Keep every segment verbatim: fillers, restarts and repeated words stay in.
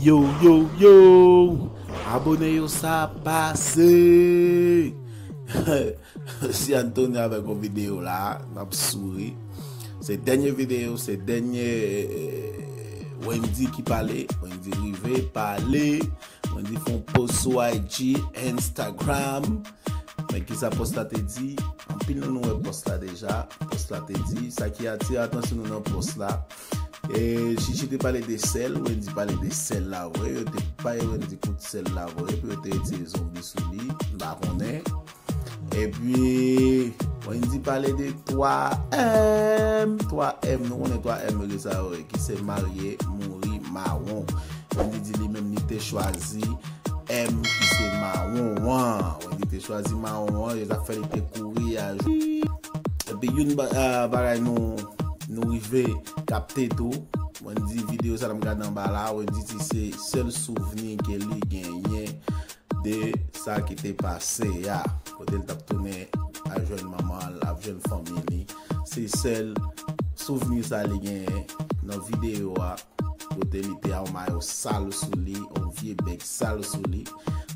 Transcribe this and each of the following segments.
Yo, yo, yo! Abone yo, sa pase! Si Antonio avèk yon videyo la, n ap souri. Se dènye videyo, se dènye, eh, Wendy ki pale. Wendy rive pale. Wendy fè yon post sou I G, Instagram. Men kisa post la te di? Anpil nan nou wè post la deja. Post la te di, sa ki atire atansyon nou nan post la. E Chichi te pale de sèl, Wendy pale de sèl la vre. Yo te bay Wendy kout sèl la vre, pou yo te retire zonbi sou li. M pa konnen. Epi, Wendy pale de twa M, twa M, nou konnen twa M yo ki sa yo ye, ki se marye, mouri, mawon. Wendy di li menm li te chwazi M ki se mawon an. Wendy te chwazi mawon an, e sa k fè li te kouri a. Epi youn ba- a, bagay nou, nou rive kapte tou. Wendy, videyo sa n ap gade anba la, Wendy di se sèl souvni ke li genyen de sa ki te pase a. Kote l t ap tounen al jwenn manman l, ap jwenn fanmi li. Se sèl souvni sa li genyen nan videyo a. Kote li te a yon mayo sal sou li, yon vye bèg sal sou li.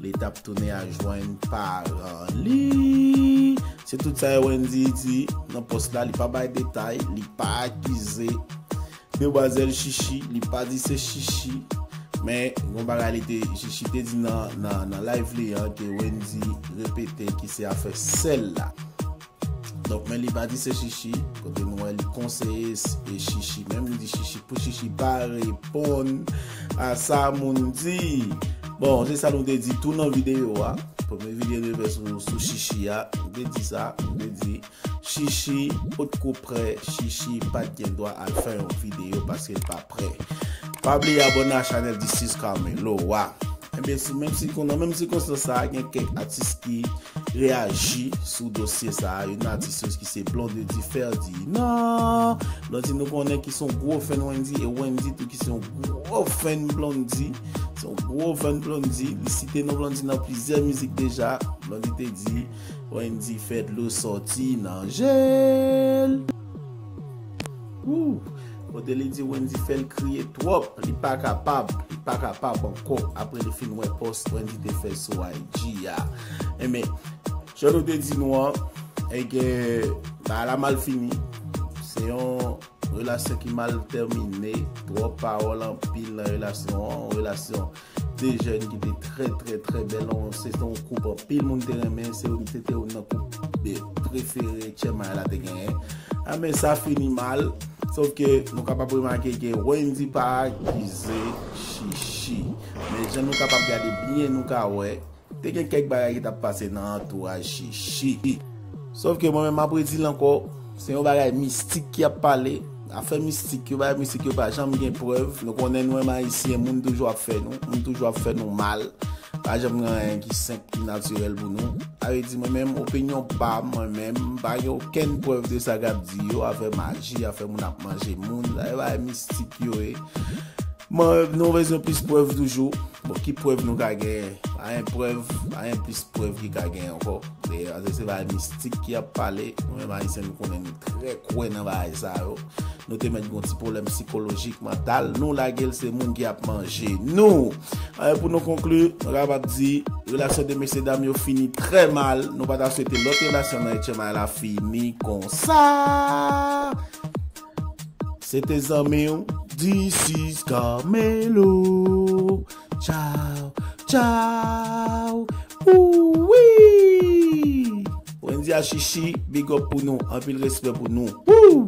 Li t ap tounen al jwenn paran li. Se tout sa Wendy di nan post la, li pa bay detay, li pa akize demwazèl Chichi, li pa di se Chichi. Men, yon bagay li te, Chichi te di nan, nan, nan live li an, ke Wendy repete ki se afè sèl la. Donk, men li pa di se Chichi, kote nou wè li konseye s- e Chichi. Menm li di Chichi, pou Chichi pa reponn a sa moun di. Bon, se sa nou te di tou nan videyo a. Premye videyo nou fè sou, sou Chichi a, nou te di sa, nou te di Chichi potko prè, Chichi pa t gen dwa al fè yon videyo paske l pa prè. Pa bliye abòne a chanèl This is Carmelo a. Ebyen, sou menm si, nan menm sikonstans sa a, gen kèk atis ki reyaji sou dosye sa a. Youn nan atis yo ki se Blondedy Ferdinand. Blondedy nou konnen ki se yon gwo fèn Wendy, e Wendy tou ki se yon gwo fèn Blondedy. Se yon gwo fèn Blondedy. Li site non Blondedy nan plizyè mizik deja. Blondedy te di, Wendy fè dlo sòti nan je l. Wou! Kote li di Wendy fè l kriye twòp, li pa kapab, li pa kapab ankò. Apre li fin wè pòs Wendy te fè sou I G a. Enben, jan nou te di nou an, e ke bagay la mal fini. Se yon relasyon ki mal tèmine, twòp pawòl anpil nan relasyon an, yon relasyon de jèn ki te trè, trè, trè bèl. Se te yon koup anpil moun te renmen, se, se te youn nan koup be- prefere Tchèmay la te genyen. A, men sa fini mal. Sòf ke nou kapab remake ke Wendy pa akize Chichi. Men jan nou kapab gade byen, nou ka wè, te gen kèk bagay ki t ap pase nan antouraj Chichi. Sòf ke mwen menm, m ap redi l ankò, se yon bagay mistik ki ap pale. Afè mistik yo, bagay mistik yo pa janm gen prèv. Nou konnen nou menm Ayisyen, moun toujou ap fè nou, moun toujou ap fè nou mal. Pa janm gen anyen ki senp, ki natirèl pou nou. Sa vle di, mwen menm, opinyon pa m, mwen menm, m pa gen okenn prèv de sa k ap di yo, afè maji, afè moun ap manje moun, sa se bagay mistik yo ye. Mwen, nou bezwen plis prèv toujou. Bon, ki prèv nou ka genyen? Pa gen prèv, pa gen plis prèv ki ka genyen ankò. E, se, se bagay mistik ki ap pale. Nou menm Ayisyen, nou konnen nou trè kwè nan bagay sa yo. Nou te mèt gen yon ti pwoblèm sikolojik, mantal. Nou lage l, se moun ki ap manje nou. E, pou nou konkli, nou kapab di, relasyon de mesyedam yo fini trè mal. Nou pa ta swete lòt relasyon nan H M I la fini konsa. Se te zanmi w, This is Carmelo. Tchaw, tchaw. Ouwi! Wendy a Chichi, big up pou nou. Anpil respè pou nou. Woo!